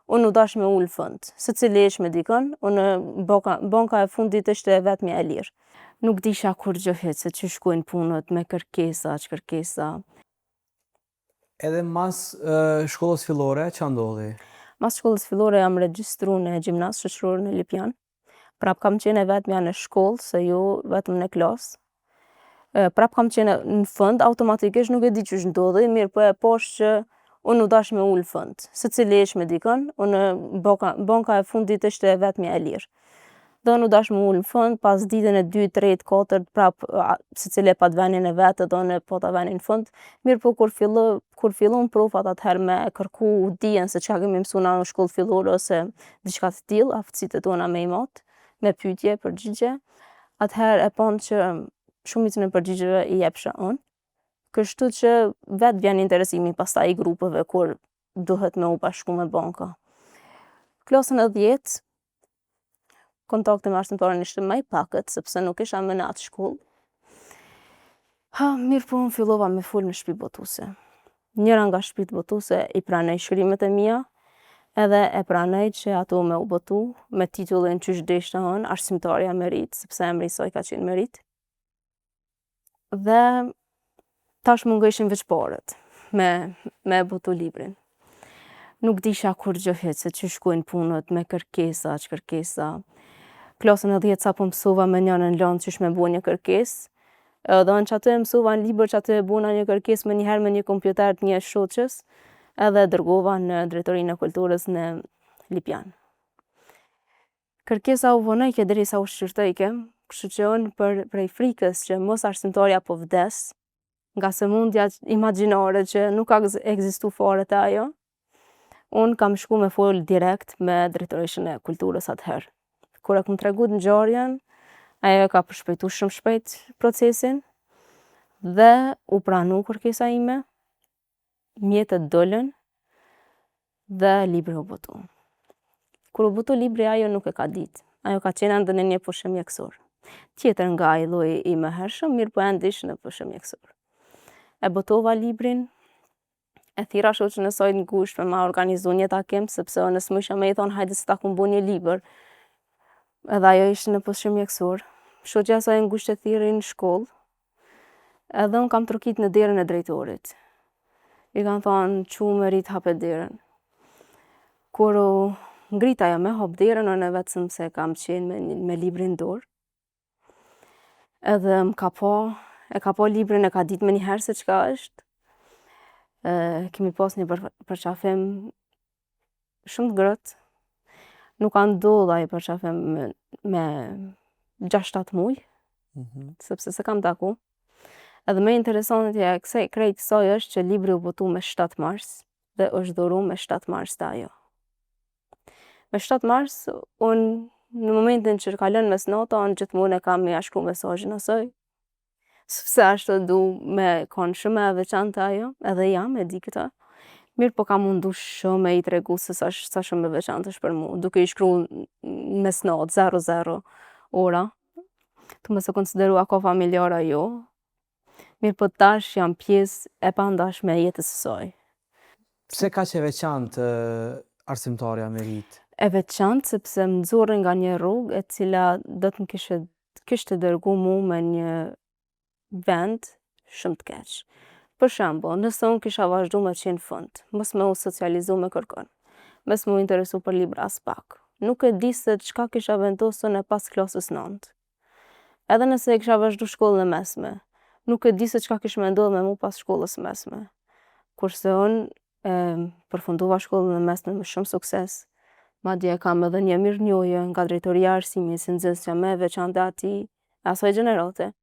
Unë u dash me u ul n'fund. Secili ish me dikën, unë banka, banka e fundit ishte e vetmja e lirë. Nuk disha kurgjë hiç se qysh shkojnë punët me kërkesa, ç'kërkesa. Edhe mas shkollës fillore, ça ndodhi? Mas shkollës fillore jam regjistru në gjimnaz shoqëror në Lipjan. Prap kam qenë e vetmja në shkollë, se jo vetëm në klasë. Prap kam qenë në fund, automatikisht nuk e di qysh ndodhi, mirë po e pash që unë u dash me u ul n'fund. Secili ish me dikën, unë banka, banka e fundit ishte e vetmja e lirë. Dhe unë u dash me u ul në fund, pas ditën e dytë, tretë, katërt, prap secili e pat venin e vet edhe unë e pata venin në fund. Mirë po kur fillu, kur fillun provat atëherë me kërku dijen se çka kemi mësu na në shkollë fillore ose diçka të tillë, aftësitë tona me i mat, me pyetje, përgjigje, atëherë e panë që shumicën e përgjigjeve i jepsha unë. Kështu që vetë vjen interesimi pastaj i grupeve kur duhet me u bashku me banka. Klasën e 10, kontakti me arsimtarin ishte më i pakët, sepse nuk isha më në atë shkollë. Ha, mirë po unë fillova me fol me shpi botuse. Njëra nga shpitë botuse i pranoi shkrimet e mia, edhe e pranoi që ato me u botu me titullin qysh deshta unë, arsimtarja Merit, sepse emri i saj ka qenë Merit. Dhe tash mungojshin veç paret me, me e botu librin. Nuk disha kurgjë hiç se qysh shkojnë punët me kërkesa, ç'kërkesa. Klasën e 10 sapo mësova me njënën lëndë qysh me bo një kërkesë. Edhe unë qaty e mësova në libër, qaty e bona një kërkesë menjëherë me një kompjuter të një shoqes, edhe e dërgova në drejtorinë e kulturës në Lipjan. Kërkesa u vonojke derisa u shqyrtojke, kështu që unë për prej frikës që mos arsimtarja po vdes, nga sëmundja imagjinare që nuk ka ekzistu fare te ajo, unë kam shku me fol direkt me drejtoreshën e kulturës atëherë. Kur e kom tregu ngjarjen, ajo e ka përshpejtu shumë shpejt procesin dhe u pranu kërkesa ime, mjetet dolën dhe libri u botu. Kur u botu libri, ajo nuk e ka ditë. Ajo ka qenë ende në një pushim mjekësor. Tjetër nga ai lloji i mëhershëm, mirë po ende ishte në pushim mjekësor. E botova librin, e thirra shoqen e saj të ngushtë me ma organizu një takim, sepse unë s'mujsha me i thonë hajde se ta kum bo një libër. Edhe ajo ishte në pushim mjekësor. Shoqja e saj e ngushtë e thirri në shkollë, edhe unë kam trokit në derën e drejtorit. I kam thonë, çu Merit hape derën. Kur u ngrit ajo me hap derën, unë vetëm se kam qenë me, me librin n'dorë. Edhe më ka pa, e ka pa librin, e ka ditë menjëherë se çka është. E, kemi pas një për, përqafim shumë të ngrohtë. Nuk ka ndodhë ai përqafim me, me 6-7 muj, mm -hmm. sepse s'e kam taku. Edhe më interesantja e kësaj krejt kësaj është që libri u botu me 7 mars dhe është dhuru me 7 mars te ajo. Me 7 mars, unë në momentin që kalon mesnata, unë gjithmonë e kam me ja shkru mesazhin asaj, sepse ashtu du me konë shumë e veçantë ajo, edhe jam, e di këtë. Mirë po kam mundu shumë me i tregu se sa, sa shumë e veçantë është për mu, duke i shkru në mesnatë, 00 ora, tu mos e konsideru a ka familjar a jo. Mirë po tash jam pjesë e pandashme e jetës së saj. Pse kaq e veçantë arsimtarja Merit? E veçantë sepse më nxorri nga një rrugë e cila do të më kishte kishte dërgu mu me një vend shumë të keq. Për shembull, nëse unë kisha vazhdu me qenë fund, mos me u socializu me kërkon, mos me u interesu për libra aspak, nuk e di se çka kisha vendosur unë pas klasës 9. Edhe nëse e kisha vazhdu shkollën e mesme, nuk e di se çka kish me ndodhë me mu pas shkollës mesme. Kurse unë e përfundova shkollën e mesme me shumë sukses, madje kam edhe një mirënjohje nga drejtoria e arsimit si nxënësja më e veçantë e atij, e asaj gjenerate.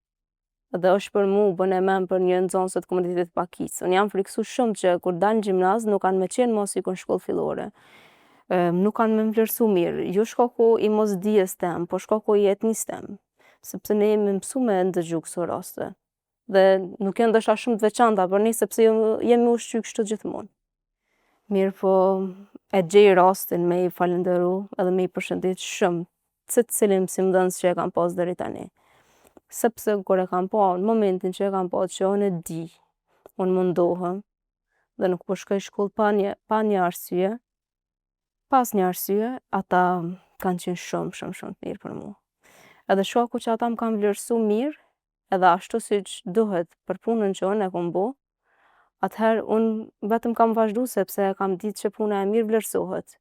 Dhe është për mu bën e men për një nxënëse të komunitetit pakicë. Unë jam friksu shumë që kur dal në gjimnaz nuk kanë me qenë mo sikur në shkollë fillore. Nuk kanë me më vlerësu mirë, jo shkaku i mosdijes tem, po shkaku i etnisë tem. Sepse ne jemi mësu me ndëgju këso raste. Dhe nuk janë ndoshta shumë të veçanta për ne sepse jemi ushqy kështu gjithmonë. Mirë po e gjej rastin me i falënderu edhe me i përshëndet shumë secilin mësimdhënës që e kam pas deri tani. Sepse kur e kam pa, në momentin që e kam pa që unë e di, unë mundohem dhe nuk po shkoj shkollë pa një, pa një arsye. Pas një arsye, ata kanë qenë shumë, shumë, shumë të mirë për mu. Edhe shkaku që ata më kanë vlerësu mirë, edhe ashtu si që duhet për punën që unë e kom bo, atëherë unë vetëm kam vazhdu sepse kam ditë që puna e mirë vlerësohet.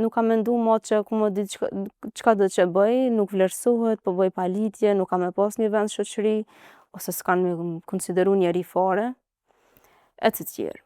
Nuk kam mendu ma që ku më ditë çka, çka do që bëj, nuk vlerësohet, po bëj palitje, nuk kam me pas një vend shoqëri, ose s'kan me më konsideru njeri fare, e të tjerë.